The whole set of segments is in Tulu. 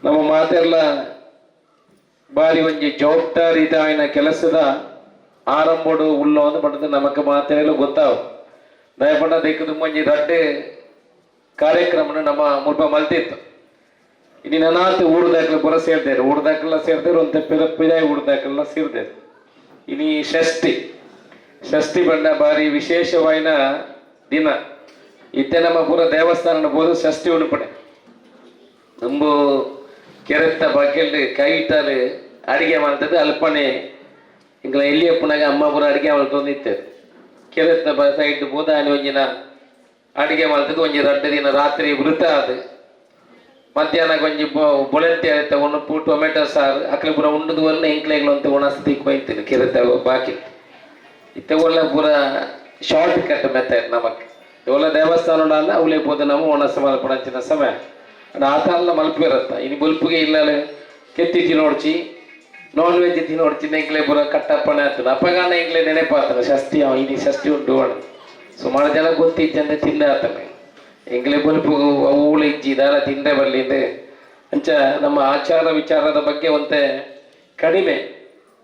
ನಮ್ಮ ಮಾತೆರ್ಲ ಬಾರಿ ಒಂಜಿ ಜವಾಬ್ದಾರಿದ ಆಯ್ನ ಕೆಲಸದ ಆರಂಭಡು ಉಲ್ಲೋ ಅಂದ್ ಪಂಡದು ನಮಕ್ ಮಾತೆರೆಲ ಗೊತ್ತಾವು. ದಾಯೆ ಪಂಡ ದೆಕ್ ದುಂಬೊಂಜಿ ರಡ್ಡ್ ಕಾರ್ಯಕ್ರಮನ್ ನಮ ಮುಲ್ಪ ಮಲ್ತಿತ್ತು. ಇನಿ ನನಾತ್ ಊರುದಕ್ಲು ಪೂರ ಸೇರ್ದೆರ್, ಊರುದಕ್ಲ ಸೇರ್ದೆರ್, ಒಂತೆ ಪಿರ ಪಿದಾಯಿ ಊರುದಕ್ಲ ಸೇರ್ದೆರ್. ಇನಿ ಷಷ್ಠಿ. ಷಷ್ಠಿ ಪಂಡ ಬಾರಿ ವಿಶೇಷವಾಯಿನ ದಿನ. ಇತ್ತೆ ನಮ್ಮ ಪೂರ ದೇವಸ್ಥಾನ ಪೋದು ಷಷ್ಠಿ ಉಣುಪಣೆ. ದುಂಬು ಕೆರೆತ್ತ ಬಗ್ಗೆಲ್ ಕೈತಲ್ ಅಡಿಗೆ ಮಲ್ತದ್ದು ಅಲ್ಪನೆ. ಇಂಕ್ಲ ಎಲ್ಲಿ ಎಪ್ಪುನಾಗ ಅಮ್ಮ ಪೂರ ಅಡಿಗೆ ಮಲ್ತೊಂದು ಇತ್ತೆರ್. ಕೆರೆತ್ತ ಸೈಡ್ ಪೋದು ಆನಿ ಒಂಜಿನ ಅಡಿಗೆ ಮಲ್ತದ್ದು, ಒಂಜಿ ರಡ್ಡ್ ದಿನ ರಾತ್ರಿ ವೃತ ಆದ್ ಮಧ್ಯಾಹ್ನ ಒಂಜಿ ಬೊಳೆತ್ತೆ ಅರಿತ ಉಣುಪು, ಟೊಮೆಟೊ ಸಾರು, ಅಕ್ಲೆ ಪೂರ ಉಂಡುದು ವಲ್ಲ ಎಂಕ್ಲೆಗ್ಲ ಒಂತೆ ಒಣಸ್ ತಿಕ್ಕೊಯ್ತಿನಿ ಕೆರೆತ್ತ ಬಾಕಿ. ಇತ್ತೆ ಒಲ್ಲ ಪೂರ ಶಾರ್ಟ್ ಕಟ್ ಮೆಥಡ್ ನಮಕ್. ಒಲ್ಲ ದೇವಸ್ಥಾನ ಉಂಡಲ್ಲ, ಅವಲೇ ಪೋದು ನಮ್ಮ ಒಣಸ್ ಮಲ್ಪುನಂಚಿನ ಸಮಯ. ಅಂಡ ಆತಾನ್ಲ ಮಲ್ಪುವೆರತ್ತ. ಇನಿ ಬೊಲ್ಪುಗೆ ಇಲ್ಲಲೆ ಕೆತ್ತಿ ತಿನೋಡ್ಚಿ, ನಾನ್ ವೆಜ್ ತಿನೋಡ್ಚಿ, ಎಂಕ್ಲೆ ಪೂರ ಕಟ್ಟಪ್ಪಣೆ ಆತುಂಡು. ಅಪಗಾನ ಎಂಕ್ಲೆ ನೆನಪಾತನ ಷಷ್ಠಿ, ಅವ ಇನಿ ಷಷ್ಠಿ ಉಂಡು. ಸುಮಾರು ಜನ ಗೊತ್ತಿಜ್ಜಂದೆ ತಿಂದೆ ಆತನೆ. ಎಂಕ್ಲೆ ಬೊಲ್ಪುಗು ಅವು ಇಜ್ಜಿ, ದಾಲ ತಿಂದೆ ಬರ್ಲಿಂದು. ಅಂಚ ನಮ್ಮ ಆಚಾರ ವಿಚಾರದ ಬಗ್ಗೆ ಒಂತೆ ಕಡಿಮೆ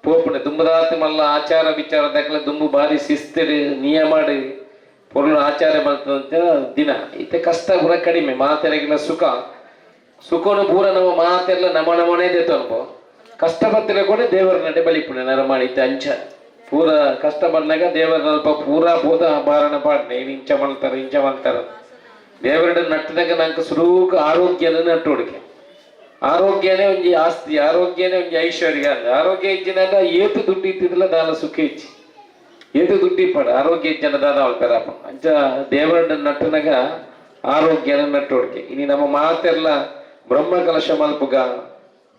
ಪೋಪುಂಡು. ದುಂಬುದಾತ್ ಮಲ್ಲ ಆಚಾರ ವಿಚಾರದಕ್ಲೆ ದುಂಬು ಬಾರಿ ಶಿಸ್ತಿಡ್ ನಿಯಮಡ್ ಪೊರ್ಲು ಆಚಾರ ಮಲ್ತಂತ ದಿನ. ಇತ್ತೆ ಕಷ್ಟ ಪೂರ ಕಡಿಮೆ, ಮಾತೆರೆಗಿನ ಸುಖ. ಸುಖನು ಪೂರ ನಮ್ಮ ಮಾತೆಲ್ಲ ನಮ ನಮನೇ ದೆತ್ತೊನ್ಪೊ. ಕಷ್ಟ ಬತ್ತಿನ ಕೂಡ ದೇವರ ನಡೆ ಬಲಿಪುಣೆ ನರಮಾಣಿ. ಇತ್ತೆ ಅಂಚ ಪೂರ ಕಷ್ಟ ಬಂದಾಗ ದೇವರ ಅಲ್ಪ ಪೂರಾ ಪೋದ ಬಾರಣ ಪಾಡ್ನೆ, ಇಂಚ ಮಲ್ತಾರ, ಇಂಚ ಮಲ್ತಾರ. ದೇವರಡ ನಟ್ಟದಾಗ ನಂಗೆ ಸುರೂಕ ಆರೋಗ್ಯನ ನಟ್ಟು ಹುಡುಕೆ. ಆರೋಗ್ಯನೇ ಒಂಜಿ ಆಸ್ತಿ, ಆರೋಗ್ಯನೇ ಒಂಜಿ ಐಶ್ವರ್ಯ. ಆರೋಗ್ಯ ಇಜ್ಜಿನಾಗ ಏತು ದುಡ್ಡು ಇತ್ತಿದ್ಲ ದಾಲ ಸುಖ ಇಚ್ಚಿ. ಏತು ದುಡ್ಡು ಇಪ್ಪಡ, ಆರೋಗ್ಯ ಇಜ್ಜನ ದಾದ ಅವಳ್ತಾರಪ್ಪ. ಅಂಚ ದೇವರಡ ನಟ್ಟನಾಗ ಆರೋಗ್ಯನ ನಟ್ಟು ಹುಡುಕೆ. ಇನಿ ನಮ್ಮ ಮಾತೆಲ್ಲ ಬ್ರಹ್ಮ ಕಲಶ ಮಲ್ಪುಗ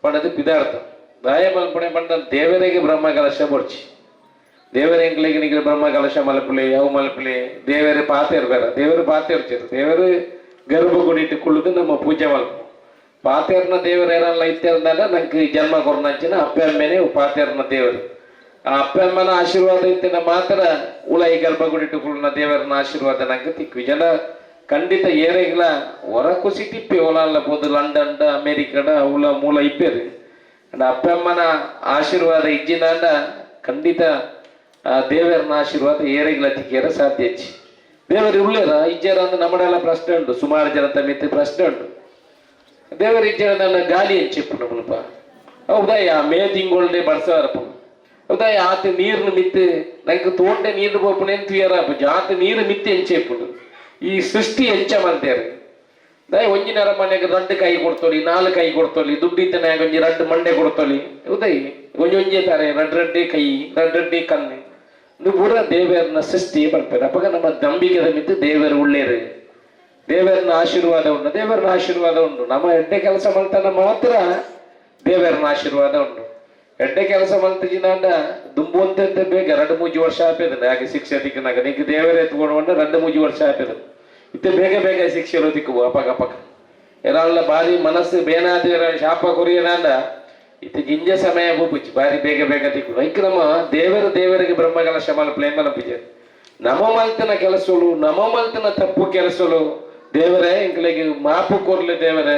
ಪಂಡದು ಪಿದಾರ್ಥ. ದಾಯ ಮಲ್ಪುಣೆ ಪಂಡ ದೇವರಿಗೆ ಬ್ರಹ್ಮ ಕಲಶ ಬೊಡ್ಚಿ. ದೇವರ ಎಂಕ್ಲೆಗ್ ನಿಗ್ಲ ಬ್ರಹ್ಮ ಕಲಶ ಮಲ್ಪುಲೆ, ಅವು ಮಲ್ಪುಲೆ, ದೇವರ ಪಾತೆರ್ ಬೇಡ. ದೇವರು ಪಾತೆರ್ಚೆರ್. ದೇವರು ಗರ್ಭಗುಡಿಟ್ಟು ಕುಳ್ಳುದು ನಮ್ಮ ಪೂಜೆ ಮಲ್ಪು. ಪಾತೆರ್ನ ದೇವರು ಏರಲ್ಲ ಇತ್ತೆರ್ದಾಗ ನಂಗೆ ಜನ್ಮ ಕೊರ್ನಂಚಿನ ಅಪ್ಪೆ ಅಮ್ಮೆನೆ ಪಾತೆರ್ನ ದೇವರು. ಆ ಅಪ್ಪೆ ಅಮ್ಮನ ಆಶೀರ್ವಾದ ಇತ್ತಿನ ಮಾತ್ರ ಉಳೈ ಗರ್ಭಗುಡಿಟ್ಟು ಕುಳ್ಳುನ ದೇವರನ ಆಶೀರ್ವಾದ ನಂಗೆ ತಿಕ್ಕು. ಜನ ಖಂಡಿತ ಏರೆಗ್ಲ ಹೊರ ಖುಷಿ ತಿಪ್ಪೆ ಒಲಾಲ್ಲ ಪೋದು ಲಂಡನ್, ಅಮೇರಿಕಡ ಉಲ ಮೂಲ ಇಪ್ಪೇರು. ಅಂಡ ಅಪ್ಪೆ ಅಮ್ಮನ ಆಶೀರ್ವಾದ ಇಜ್ಜಿನಾಂಡ ಖಂಡಿತ ಆ ದೇವರನ ಆಶೀರ್ವಾದ ಏರೆಗ್ಲ ತಿಕ್ಕಿಯರ ಸಾಧ್ಯ ಹೆಚ್ಚಿ. ದೇವರು ಉಳ್ಳೇರ ಇಜ್ಜಾರ ಅಂದ್ರೆ ನಮ್ಮಡೆಲ್ಲ ಪ್ರಶ್ನೆ ಉಂಟು. ಸುಮಾರು ಜನ ತಮ್ಮಿತ್ತು ಪ್ರಶ್ನೆ ಉಂಟು. ದೇವರ ಇಜ್ಜಾರ ನನ್ನ ಗಾಲಿ ಎಂಚಿಪ್ಪು ಮುಲ್ಪ? ಹೌದಾ? ಮೇ ತಿಂಗೊಳ್ಡೆ ಬರ್ಸವರಪ್ಪ. ಹೌದಾ? ಆತ ನೀರ್ನ ಮಿತ್ತು ನಂಗೆ ತೋಂಡೆ ನೀರು ಪೋಪುಣೆ ತುಯರಪ್ಪ. ಆತ ನೀರು ಮಿತ್ತು ಎಂಚೆಪ್ಪುಂಡು? ಈ ಸೃಷ್ಟಿ ಎಂಚ ಮಲ್ತೇರು? ದಾಯ ಒಂಜಿ ನರಮನೆಗೆ ರಡ್ಡು ಕೈ ಕೊಡ್ತೊಲಿ, ನಾಲ್ಕು ಕೈ ಕೊಡ್ತೊಲಿ, ದುಡ್ಡು ಇತ್ತನಾಗ ಒಂಜಿ ರಡ್ಡು ಮಂಡೆ ಕೊಡ್ತೊಲಿ. ಹೌದಾ? ಒಂಜಿ ಒಂಜಿ ತಾರೆ ರಡ್ಡು ರಡ್ಡೆ ಕೈ, ರಡ್ಡು ರಡ್ಡೆ ಕಣ್ಣು. ಇದು ಪೂರ ದೇವರನ್ನ ಸೃಷ್ಟಿ ಬರ್ತಾರೆ. ಅಪ್ಪಗ ನಮ್ಮ ನಂಬಿಕೆದ ಮಿತ್ತು ದೇವರು ಉಳ್ಳೇರು, ದೇವರನ್ನ ಆಶೀರ್ವಾದ ಉಂಟು, ದೇವರನ್ನ ಆಶೀರ್ವಾದ ಉಂಟು. ನಮ್ಮ ಎಡ್ಡೆ ಕೆಲಸ ಮಲ್ತನ ಮಾತ್ರ ದೇವರನ್ನ ಆಶೀರ್ವಾದ ಉಂಟು. ಎಡ್ಡೆ ಕೆಲಸ ಮಲ್ತಿಜಿನಾಂಡ ದುಂಬು ಅಂತೆ ಬೇಗ ಎರಡು ಮೂಜಿ ವರ್ಷ ಆಪೇದ ಹಾಗೆ ಶಿಕ್ಷೆ ತಿಕ್ಕನಾಗ. ನಿಂಗೆ ದೇವರೇ ಎತ್ಕೊಂಡು ಎರಡು ಮೂಜಿ ವರ್ಷ ಆಪೇದ. ಇತ್ತೆ ಬೇಗ ಬೇಗ ಶಿಕ್ಷೆ ತಿಕ್ಕು ಅಪಗ ಅಪಗ. ಏನಾಲ್ಲ ಬಾರಿ ಮನಸ್ಸು ಬೇನಾದ ಶಾಪ ಕೊರಿಯನಾಂಡ ಇತ್ತೆ ಜಿಂಜ ಸಮಯ ಬೋಪುಚ್ಚಿ, ಬಾರಿ ಬೇಗ ಬೇಗ ತಿಕ್ಕು. ಐಕ್ ನಮ್ಮ ದೇವರು ದೇವರಿಗೆ ಬ್ರಹ್ಮಕಲಶ ಮಲ್ಪಲೆ ಮನಪಿಜೆ. ನಮ ಮಲ್ತನ ಕೆಲಸಗಳು, ನಮ ಮಲ್ತನ ತಪ್ಪು ಕೆಲಸಗಳು, ದೇವರೇ ಎಂಕ್ಲೆಗ್ ಮಾಪು ಕೊರ್ಲೆ. ದೇವರೇ,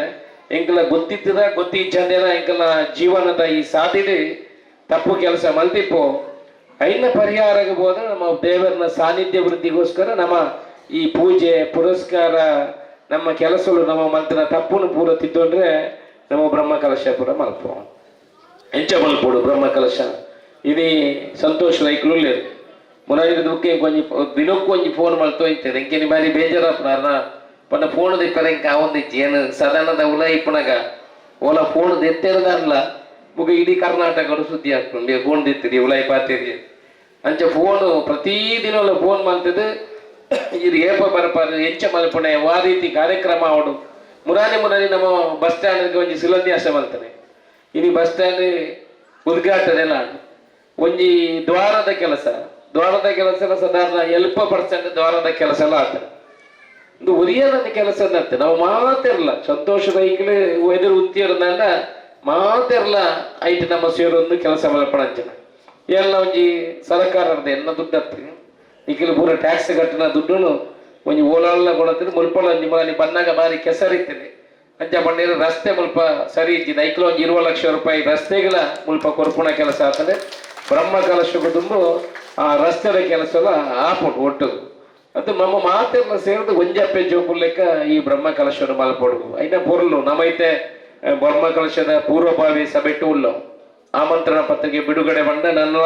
ಎಂಕ್ಲ ಗೊತ್ತಿತ್ತದ ಗೊತ್ತಿಜ್ಜಂದೇನ ಎಂಕಲ್ನ ಜೀವನದ ಈ ಸಾದಿಡ್ ತಪ್ಪು ಕೆಲಸ ಮಲ್ತಿಪ್ಪೋ, ಐನ ಪರಿಹಾರಕ್ಕೆ ಹೋದ್ರೆ ನಮ್ಮ ದೇವರನ ಸಾನ್ನಿಧ್ಯ ವೃದ್ಧಿಗೋಸ್ಕರ ನಮ್ಮ ಈ ಪೂಜೆ ಪುರಸ್ಕಾರ, ನಮ್ಮ ಕೆಲಸಗಳು, ನಮ್ಮ ಮಲ್ತನ ತಪ್ಪುನು ಪೂರ ತಿದ್ದೊಂಡ್ರೆ ನಮ್ಮ ಬ್ರಹ್ಮ ಕಲಶ ಪೂರ ಮಲ್ಪೋ. ಎಂಚ ಮಲ್ಪೋಡು ಬ್ರಹ್ಮ ಕಲಶ? ಇನಿ ಸಂತೋಷ ರೈಕ್ಲು ಉಲ್ಲೆರ್. ಮುನಾಯಿದ ದುಃಖ ಒಂಜಿ ದಿನಕ್ಕೂ ಒಂಜಿ ಫೋನ್ ಮಲ್ತೋ ಇತ್ತೇನೆ. ಎಂಕೆನಿ ಬಾರಿ ಬೇಜಾರಪ್ಪನ ಪಂಡ ಫೋನ್ ದಿಪ್ಪರೆ ಎಂಕ ಆವೊಂದಿಜ್ಜಿ. ಏನು ಸದಾನದ ಉಲ ಇಪ್ಪುನಗ ಓಲ ಫೋನ್ ದೆತ್ತೆರದಲ್ಲ ಬುಕ ಇಡೀ ಕರ್ನಾಟಕ ಸುದ್ದಿ ಹಾಕೊಂಡು ಫೋನ್ ದಿತ್ತಿರಿ ಉಲಾಯಿ ಪಾತೇರಿ. ಅಂಚ ಫೋನ್ ಪ್ರತಿ ದಿನಲ ಫೋನ್ ಮಲ್ತದು, ಇದು ಏಪ ಬರಪಾರು, ಎಂಚ ಮಲ್ಪುಣೆ, ವಾ ರೀತಿ ಕಾರ್ಯಕ್ರಮ ಅವಡು. ಮುರಾನಿ ಮುರಾನಿ ನಮ್ಮ ಬಸ್ ಸ್ಟ್ಯಾಂಡ್ ಒಂಜಿ ಶಿಲಾನ್ಯಾಸ ಮಲ್ತಾನೆ. ಇನಿ ಬಸ್ ಸ್ಟ್ಯಾಂಡ್ ಉದ್ಘಾಟನೆ ಆಂಡ್. ಒಂಜಿ ದ್ವಾರದ ಕೆಲಸ, ದ್ವಾರದ ಕೆಲಸ ಸಾಧಾರಣ 70% ದ್ವಾರದ ಕೆಲಸ ಎಲ್ಲ ಆತ. ಒಂದು ಒರಿಯನ ಕೆಲಸ ಅಂತೆ. ನಾವು ಮಾತಿರಲ್ಲ ಸಂತೋಷ ಬೈಕ್ಲು ಎದುರು ಉಂತಿಯರ್ನಾಂಡ ಮಾತಿರಲ್ಲ ಐಟ್ ನಮ್ಮ ಸೇರೊಂದು ಕೆಲಸ ಮಲ್ಪಣಂಚಿನ ಎಲ್ಲ ಒಂಜಿ ಸರಕಾರದ ಎನ್ನ ದುಡ್ಡತ್ತು. ನಿಖಿಲ್ ಪೂರ ಟ್ಯಾಕ್ಸ್ ಕಟ್ಟಿನ ದುಡ್ಡುನು ಒಂಜಿ ಓಲಾಲ ಕೊಡತ್ತಿನ ಮುಲ್ಪಳ. ಒಂಜಿ ಮಾಲಿ ಬನ್ನಾಗ ಬಾರಿ ಕೆಸರಿತ್ತದೆ. ಅಂಚ ಪಂಡೇರು ರಸ್ತೆ ಮುಲ್ಪ ಸರಿ ಇಜ್ಜಿ. ಐಕ್ಲ ಒಂಜಿ 20 ಲಕ್ಷ ರೂಪಾಯಿ ರಸ್ತೆಗಳ ಮುಲ್ಪ ಕೊರ್ಪುನ ಕೆಲಸ ಆತಂದ್ರೆ, ಬ್ರಹ್ಮ ಕಲಶಕ್ಕೆ ದುಂಬು ಆ ರಸ್ತೆದ ಕೆಲಸ ಎಲ್ಲ ಆಪುಂಡು ಒಟ್ಟು. ಅದು ನಮ್ಮ ಮಾತೆರ್ನ ಸೇರಿದು ಒಂಜಪ್ಪೆ ಜೋಕುಲ್ ಲೆಕ್ಕ ಈ ಬ್ರಹ್ಮ ಕಲಶವನ್ನು ಮಲ್ಪೊಡು. ಐನ ಪೊರ್ಲು ನಮೈತೆ ಬ್ರಹ್ಮ ಕಲಶದ ಪೂರ್ವಭಾವಿ ಸಭೆಟ್ಟು ಉಲ್ಲೋ. ಆಮಂತ್ರಣ ಪತ್ರಿಕೆ ಬಿಡುಗಡೆ ಬಂದ ನನ್ನ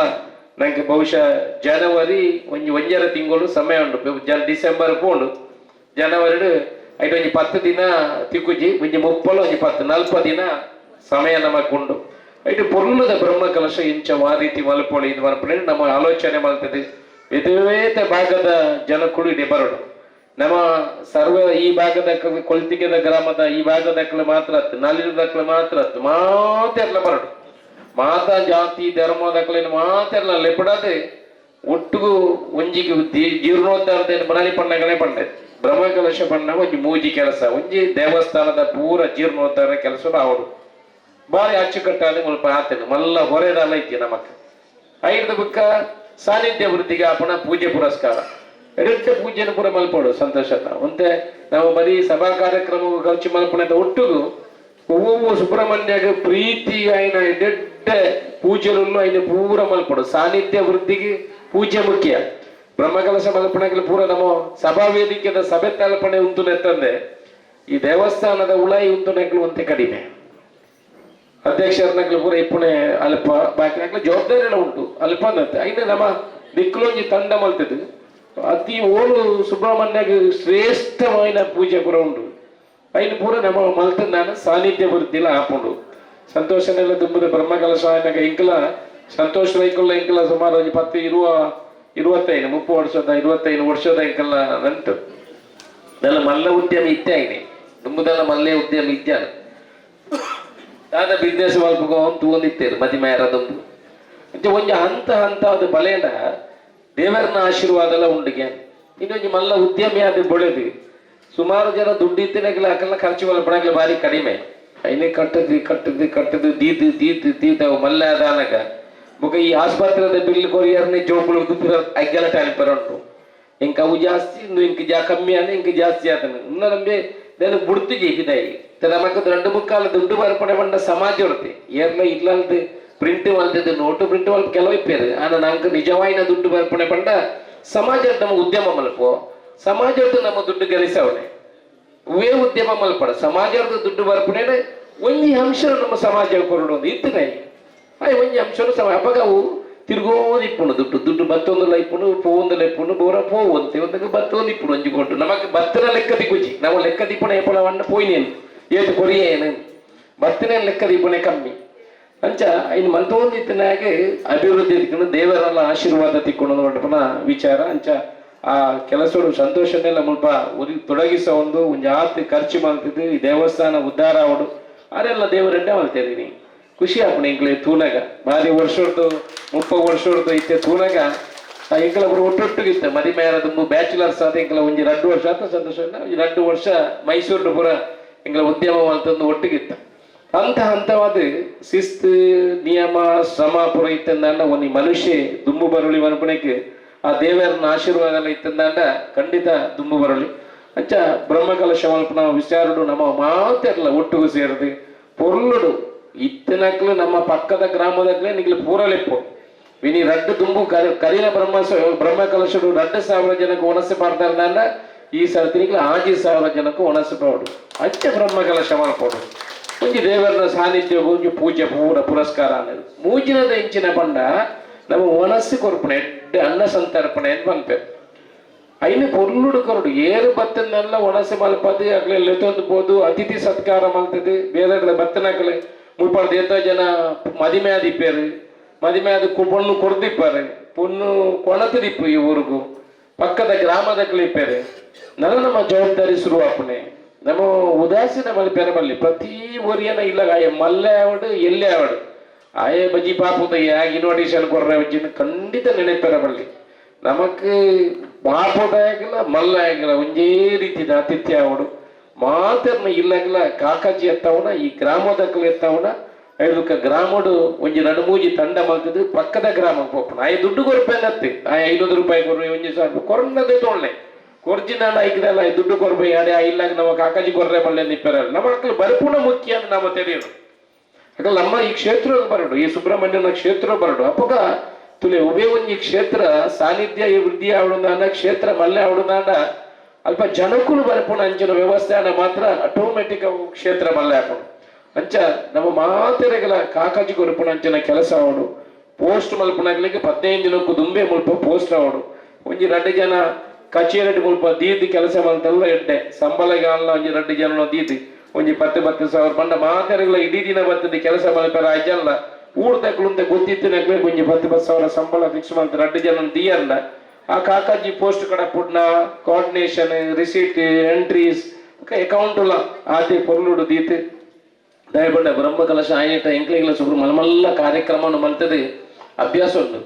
ನಂಗೆ ಬಹುಶಃ ಜನವರಿ ಒಂಜಿ 1.5 ತಿಂಗಳು ಸಮಯ ಉಂಡು. ಡಿಸೆಂಬರ್ ಪೋಂಡು, ಜನವರಿ ಐಟ್ ಒಂಜಿ 10 ದಿನ ತಿಕ್ಕುಜಿ. ಒಂಜಿ ಮುಪ್ಪಲ ಒಂಜಿ ಪತ್ತು ನಲ್ಪ ದಿನ ಸಮಯ ನಮಕ್ ಉಂಡು. ಐಟ್ ಪೊರ್ಲುದ ಬ್ರಹ್ಮ ಕಲಶ ಇಂಚ ವಾ ರೀತಿ ಮಲ್ಪೊಳಿ ಇದು ಮಲ್ಪೊಳಿ ನಮ್ಮ ಆಲೋಚನೆ ಮಲ್ತದೆ. ಬೇತೆ ಭಾಗದ ಜನಕ್ಕಳು ಇಡೆ ಬರೋಡು. ನಮ್ಮ ಸರ್ವ ಈ ಭಾಗದ ಕೊಲ್ತಿಗೆದ ಗ್ರಾಮದ ಈ ಭಾಗದಕ್ಕಲು ಮಾತ್ರ ಅತ್ತು, ನಲಿದಕ್ಕಲು ಮಾತ್ರ ಅತ್ತು, ಮಾತೆರ್ಲ ಬರಡು. ಮಾತಾ ಜಾತಿ ಧರ್ಮದಕ್ಕಲೇನು ಮಾತೆರ್ಲ ಲೆಪಡದೆ ಒಟ್ಟುಗು ಒಂಜಿಗೆ ಜೀರ್ಣೋದ್ಧಾರದ ಮನಲಿ ಪಣ್ಣಗಳೇ ಪಂಡೆ. ಬ್ರಹ್ಮಕಲಶ ಪಣ್ಣ ಒಂಜಿ ಮೂಜಿ ಕೆಲಸ. ಒಂಜಿ ದೇವಸ್ಥಾನದ ಪೂರ ಜೀರ್ಣೋದ್ಧಾರ ಕೆಲಸ ಆವಡು. ಬಾರಿ ಅಚ್ಚುಕಟ್ಟಾದ ಮುಲ್ಪ ಆತನು ಮಲ್ಲ ಹೊರೆದಲ್ಲ ಐತಿ ನಮಕ್. ಐದು ಬುಕ್ಕ ಸಾನ್ನಿಧ್ಯ ವೃದ್ಧಿಗೆ ಆಪಣ ಪೂಜೆ ಪುರಸ್ಕಾರ ಎರಡ್ಡ ಪೂಜೆನ ಪೂರ ಮಲ್ಪೋಡು. ಸಂತೋಷ ಒಂತೆ ನಾವು ಬರೀ ಸಭಾ ಕಾರ್ಯಕ್ರಮ ಖರ್ಚು ಮಲ್ಪುಣದ ಒಟ್ಟುಗು ಒವ್ವು ಸುಬ್ರಹ್ಮಣ್ಯಗ ಪ್ರೀತಿ ಆಯ್ನ ಎಡ್ಡೆ ಪೂಜೆಲು ಐನ ಪೂರ ಮಲ್ಪಡು. ಸಾನ್ನಿಧ್ಯ ವೃದ್ಧಿಗೆ ಪೂಜೆ ಮುಖ್ಯ. ಬ್ರಹ್ಮಕಲಶ ಮಲ್ಪಣಕ್ಕೆ ಪೂರ ನಮ್ಮ ಸಭಾ ವೇದಿಕೆದ ಸಭೆ ತಲಪಣೆ ಉಂತು ನೆತ್ತಂದೆ, ಈ ದೇವಸ್ಥಾನದ ಉಳಾಯಿ ಉಂತು ನೆಕ್ಲು ಒಂತೆ ಕಡಿಮೆ. ಅಧ್ಯಕ್ಷರನಕ್ಲು ಪೂರ ಇಪ್ಪುಣೆ ಅಲ್ಪ, ಬಾಕಿ ನಕ್ಲು ಜವಾಬ್ದಾರಿ ಎಲ್ಲ ಉಂಟು, ಅಲ್ಪ ಅಂದಂತೆ. ಐನ ನಮ್ಮ ದಿಕ್ಕುಲೊಂಜಿ ತಂಡ ಮಲ್ತದ್ದು. ಅತಿ ಓಲು ಸುಬ್ರಹ್ಮಣ್ಯಗ್ ಶ್ರೇಷ್ಠವಾಯಿನ ಪೂಜೆ ಪೂರ ಉಂಡು. ಐನ ಪೂರ ನಮ್ಮ ಮಲ್ತಂದಾನ ಸಾನ್ನಿಧ್ಯ ವೃದ್ಧಿಲ ಆಪುಂಡು. ಸಂತೋಷನೆಲ್ಲ ದುಂಬುದ ಬ್ರಹ್ಮಕಲಶ ಆಯ್ನಾಗ ಇಂಕಲ ಸಂತೋಷ ರೈಕುಲ್ಲ ಇಂಕಲ ಸುಮಾರು ಒಂಜಿ ಪತ್ತು ಇರುವ 25 30 ವರ್ಷದ 25 ವರ್ಷದ ಇಂಕಲ್ನ ನಂಟು. ದೆಲ್ಲ ಮಲ್ಲ ಉದ್ಯಮ ಇತ್ತೆ ಆಯ್ನೆ. ದುಂಬುದೆಲ್ಲ ಮಲ್ಲೆ ಉದ್ಯಮ ಇದ್ದಾನೆ. ದಾದ ಬಿಸ್ನೆಸ್ ಮಲ್ಪುಗ ತೂವೊಂದಿತ್ತೇರು ಮದಿಮಾಯರ ದುಂಬು. ಅಂಚ ಒಂಜಿ ಹಂತ ಹಂತ ಅದು ಬಲೇಂಡ ದೇವರನ ಆಶೀರ್ವಾದ ಎಲ್ಲ ಉಂಡಿಗೆ. ಇನ್ನೊಂಜಿ ಮಲ್ಲ ಉದ್ಯಮಿ ಅದು ಬೊಳೆದು ಸುಮಾರು ಜನ ದುಡ್ಡು ಇತ್ತಿನಕ್ಲೆ ಅಕಲ್ನ ಖರ್ಚು ಮಲ್ಪಣಕ್ಲೆ ಬಾರಿ ಕಡಿಮೆ. ಐನೆ ಕಟ್ಟದು ಕಟ್ಟದು ಕಟ್ಟದು ದೀದು ದೀದು ದೀದು ಅವು ಮಲ್ಲ ಆದಾನಗ ಬೊಕ ಈ ಆಸ್ಪತ್ರೆದ ಬಿಲ್ ಕೊರಿಯರ್ನೆ ಜೋಕುಲು ಅಗ್ಗಲ ಅನ್ಪರ ಉಂಟು. ಇಂಕ ಅವು ಜಾಸ್ತಿ ಇಂದು ಇಂಕ ಜಾ ಕಮ್ಮಿ ಆನೆ ಇಂಕ ಜಾಸ್ತಿ ಆತನ ಇನ್ನ ನಮ್ಗೆ నేను ಬುಡ್ತು ಜೀಪಿದಾಯಿ. ನಮಕ್ రెండు ಮುಕ್ಕಾಲು ದುಡ್ಡು ಬರ್ಪಣೆ ಪಂಡ ಸಮಾಜ ಉರ್ತಿ ಏರ್ಲ ಇಲ್ಲಲ್ದು ಪ್ರಿಂಟ್ ಮಲ್ತದ್ದು ನೋಟು ಪ್ರಿಂಟ್ ಮಲ್ಪ ಕೆಲವು ಇಪ್ಪೇರು. ಆನ ನಂಗೆ ನಿಜವಾಯಿನ ದುಡ್ಡು ಬರ್ಪಣೆ ಪಂಡ ಸಮಾಜ ನಮ್ಮ ಉದ್ಯಮ ಮಲ್ಪೋ, ಸಮಾಜದ ನಮ್ಮ ದುಡ್ಡು ಗಳಿಸವನೆ. ಇವೇ ಉದ್ಯಮ ಮಲ್ಪಡ ಸಮಾಜದ ದುಡ್ಡು ಬರ್ಪಣೆ ಒಂಜಿ ಅಂಶ ನಮ್ಮ ಸಮಾಜ ಕೊರಡು ಒಂದು ಇತ್ತನೆ. ಆಯ್ ಒಂಜಿ ಅಂಶನು ಸಮ ಅಪಗ ಅವು ತಿರುಗೋದು ಇಪ್ಪುಂಡು. ದುಡ್ಡು ದುಡ್ಡು ಬತ್ತೊಂದುಲ ಇಪ್ಪುಂಡು, ಪೋವೊಂದುಲ ಇಪ್ಪುಂಡು, ಬೋರ ಪೋವಂತೆ ಒಂದಕ್ಕೆ ಬತ್ತೊಂದು ಇಪ್ಪುಂಡು. ಒಂಜಿ ಕೊಟ್ಟು ನಮಕ್ ಬತ್ತನ ಲೆಕ್ಕ ದಿಕ್ಕುಜಿ. ನಾವು ಲೆಕ್ಕ ದಿಪ್ಪುಣ ಎಪ್ಪಳ ವಣ್ಣ ಪೋಯಿನೇನು ಏತು ಕೊರಿಯೇನು ಬತ್ತಿನ ಲೆಕ್ಕ ದಿಪ್ಪುಣೆ ಕಮ್ಮಿ. ಅಂಚ ಐನ್ ಮಲ್ತೊಂದಿತ್ತನಾಗೆ ಅಭಿವೃದ್ಧಿ ತಿಕ್ಕೊಂಡು ದೇವರೆಲ್ಲ ಆಶೀರ್ವಾದ ತಿಕ್ಕೊಂಡು ಪಂಪುನ ವಿಚಾರ. ಅಂಚ ಆ ಕೆಲಸಡು ಸಂತೋಷನೆಲ್ಲ ಮುಲ್ಪ ಉರಿ ತೊಡಗಿಸ ಒಂದು ಒಂಜಿ ಆತ್ ಖರ್ಚು ಮಲ್ತಿದ್ದು ಈ ದೇವಸ್ಥಾನ ಉದ್ಧಾರ ಆವಡು. ಅರೆಲ್ಲ ದೇವರೆಡ್ಡೆ ಮಲ್ತೇನೆ. ಖುಷಿ ಆಪುಂಡು ಎಂಕ್ಲೆ ತೂನಗ. ಬಾರಿ ವರ್ಷಡ್ದು 30 ವರ್ಷಡ್ದು ಇತ್ತೆ ತೂನಗ ಆ ಎಂಕಲ ಪೂರ ಒಟ್ಟೊಟ್ಟಿಗಿತ್ತ ಮದಿಮೇರ ದುಂಬು ಬ್ಯಾಚುಲರ್ಸ್ ಆದ ಎಂಕಲ ಒಂಜಿ 2 ವರ್ಷ ಆತ. ಸಂತೋಷ, ಒಂಜಿ 2 ವರ್ಷ ಮೈಸೂರು ಪೂರ ಎಂಕಲ ಉದ್ಯಮ ಮಲ್ತೊಂದು ಒಟ್ಟಿಗಿತ್ತ. ಹಂತ ಹಂತವಾದ ಶಿಸ್ತು ನಿಯಮ ಶ್ರಮ ಪೂರ ಇತ್ತಂದಾಂಡ ಒಂಜಿ ಮನುಷ್ಯ ದುಂಬು ಬರುಳಿ ಮನ್ಪುನೆಕ್ ಆ ದೇವರನ್ನ ಆಶೀರ್ವಾದ ಎಲ್ಲ ಇತ್ತಂದಾಂಡ ಖಂಡಿತ ದುಂಬು ಬರಲಿ. ಅಂಚ ಬ್ರಹ್ಮಕಲಶ ಮಲ್ಪುನ ವಿಚಾರಡು ನಮ್ಮ ಮಾತೆರ್ಲ ಒಟ್ಟುಗು ಸೇರದು ಪೊರ್ಲುಡು ಇತ್ತನಕ್ಲು ನಮ್ಮ ಪಕ್ಕದ ಗ್ರಾಮದಕ್ಲೆ ನಿಗ್ಲು ಪೂರ ಲೆಪ್ಪು. ವಿನಿ ರಡ್ಡು ದುಂಬು ಕರಿನ ಬ್ರಹ್ಮ ಬ್ರಹ್ಮ ಕಲಶಡು 2000 ಜನಕ್ಕೆ ಒಣಸೆ ಪಾಡ್ತಾರಂಡ, ಈ ಸರ್ತಿ ನಿಗ್ಲು 6000 ಜನಕ್ಕೆ ಒಣಸೆ ಪಾಡು. ಅಂಚ ಬ್ರಹ್ಮ ಕಲಶ ಮಲ್ಪೊಡು. ಒಂಜಿ ದೇವರನ ಸಾನ್ನಿಧ್ಯ, ಒಂಜಿ ಪೂಜೆ ಪೂರ ಪುರಸ್ಕಾರ ಅನ್ನೋದು. ಮೂಜಿನದ ಇಂಚಿನ ಪಂಡ ನಮ್ಮ ಒಣಸು ಕೊರ್ಪುಣೆ, ಎಡ್ಡೆ ಅನ್ನ ಸಂತರ್ಪಣೆ ಅಂತ ಪನ್ಪೆರ್. ಐನ ಪೊರ್ಲುಡು ಕೊರಡು. ಏರು ಬತ್ತನ್ನೆಲ್ಲ ಒಣಸೆ ಮಲ್ಪದು ಅಕ್ಲೆ ಲೆತ್ತೊಂದು ಪೋದು ಅತಿಥಿ ಸತ್ಕಾರ ಮಲ್ತದು. ಬೇರೆ ಬತ್ತನಕ್ಲೆ ಮುಲ್ಪಾಡ್ದು ಏತೋ ಜನ ಮದಿಮೆ ಆದಿಪ್ಪೇರು, ಮದಿಮೆ ಆದ ಪೊಣ್ಣು ಕೊರ್ದಿಪ್ಪಾರೆ, ಪೊಣ್ಣು ಕೊಣತದಿಪ್ಪು. ಈ ಊರುಗು ಪಕ್ಕದ ಗ್ರಾಮದಕ್ಲೆ ಇಪ್ಪೇರು. ನನ್ನ ನಮ್ಮ ಜವಾಬ್ದಾರಿ ಶುರು ಆಪುಣೆ. ನಮ್ಮ ಉದಾಸೀನ ಮಲ್ಪೆರ ಬಲ್ಲಿ. ಪ್ರತಿ ಒರಿಯನ ಇಲ್ಲ ಆಯೆ ಮಲ್ಲೆ ಆವಡು ಎಲ್ಲೆ ಆವಡು ಆಯೆ ಬಜ್ಜಿ ಪಾಪುದ ಯಾಗ ಇನ್ವಿಟೇಷನ್ ಕೊರ್ರೆ ಬಜ್ಜಿನ ಖಂಡಿತ ನೆನಪೆರ ಬಲ್ಲಿ. ನಮಕ್ ಪಾಪದ ಆಗಿಲ್ಲ ಮಲ್ಲ ಆಗಿಲ್ಲ ಒಂಜೇ ರೀತಿದ ಆತಿಥ್ಯ ಆವಡು. ಮಾತೆರ್ನ ಇಲ್ಲಗಲ ಕಾಕಾಜಿ ಎತ್ತವನ, ಈ ಗ್ರಾಮದಕ್ಕಲು ಎತ್ತವನ. ಐದಕ್ಕ ಗ್ರಾಮಡು ಒಂಜಿ ಎರಡು ಮೂಜಿ ತಂಡ ಮಲ್ತದ್ದು ಪಕ್ಕದ ಗ್ರಾಮ ಪೋಪುನ. ಆಯ್ ದುಡ್ಡು ಕೊರ್ಪೇನತ್ತಿ, ಆಯ್ 500 ರೂಪಾಯಿ ಕೊರ್ರು, ಒಂಜಿ ಸಾವಿರ ಕೊರ್ನದೇ ತೋಳ್ನೆ. ಕೊರ್ಜಿನ ಐಕ್ದಲ್ಲ ದುಡ್ಡು ಕೊರ್ಬೆ ಅಡೆ ಇಲ್ಲಾಗ ನಮ್ಮ ಕಾಕಾಜಿ ಕೊರ್ರೆ ಬಲ್ಲೆ ನಿಪ್ಪೆರ. ನಮ್ಮ ಮಕ್ಕಳು ಬರಪುಣ ಮುಖ್ಯ ಅಂತ ನಮ್ಮ ತಿಳಿಯೋಣ. ಯಾಕಂದ್ರೆ ನಮ್ಮ ಈ ಕ್ಷೇತ್ರ ಬರಡು, ಈ ಸುಬ್ರಹ್ಮಣ್ಯನ ಕ್ಷೇತ್ರ ಬರಡು. ಅಪ್ಪಗ ತುಲೆ ಉಭಯ ಒಂಜಿ ಕ್ಷೇತ್ರ ಸಾನ್ನಿಧ್ಯ ಈ ವೃದ್ಧಿ ಆವಡುದಾಂಡ, ಕ್ಷೇತ್ರ ಮಲ್ಲೆ ಆವಡುದಾಂಡ, ಅಲ್ಪ ಜನಕುಲು ಬರಪುಣ ಅಂಚಿನ ವ್ಯವಸ್ಥೆ ಮಾತ್ರ ಆಟೋಮೆಟಿಕ್ ಅವು ಕ್ಷೇತ್ರ ಮಲ್ಲೆ ಹಾಕೊಂಡು. ಅಂಚ ನಮ್ಮ ಮಾತೆರೆಗಳ ಕಾಕಾಜಿ ಕೊರಪುಣ ಅಂಚಿನ ಕೆಲಸ ಅವಡು. ಪೋಸ್ಟ್ ಮಲ್ಪುನಾಗ್ಲಿಕ್ಕೆ 15 ದಿನಕ್ಕೂ ದುಂಬೆ ಮುಲ್ಪ ಪೋಸ್ಟ್ ಅವಡು. ಒಂಜಿ ರಡ್ಡು ಜನ ಕಚೇರಿ ಮುಲ್ಪ ದೀದ್ ಕೆಲಸ ಮಲ್ತಲ್ಲ ಎಡ್ಡೆ ಸಂಬಳಗಾಲ. ಒಂಜಿ ರಡ್ಡು ಜನ ದೀದ್ ಒಂಜಿ ಪತ್ತು ಪತ್ತು ಸಾವಿರ ಬಂಡ ಮಾತೆರೆಗಳ ಇಡೀ ದಿನ ಬರ್ತದೆ ಕೆಲಸ ಮಲ್ಪೆರ ಆಯ್ಜಲ್ಲ. ಊರ್ ತಕ್ಲುಂತ ಗೊತ್ತಿತ್ತಿನಕ್ಲೆ ಒಂಜಿ ಪತ್ತು ಪತ್ತು ಸಾವಿರ ಸಂಬಳ ಫಿಕ್ಸ್ ಮಲ್ತ ರಡ್ಡು ಜನ ದಿಯರ್ನ ಆ ಕಾಕಾಜಿ ಪೋಸ್ಟ್ ಕಡ ಪುಡ್ನ ಕೋಆರ್ಡಿನೇಷನ್, ರಿಸೀಟ್, ಎಂಟ್ರೀಸ್, ಅಕೌಂಟ್ ಆತೆ ಪೊರ್ಲುಡು ದೀತ್. ದಯಪಂಡ ಬ್ರಹ್ಮ ಕಲಶ ಆಯಟ ಎಂಕ್ಲೆಗ್ಲ ಸುಬ್ರು ಮಲ್ಲ ಮಲ್ಲ ಕಾರ್ಯಕ್ರಮವನ್ನು ಮಲ್ತದೆ ಅಭ್ಯಾಸ ಉಂಟು.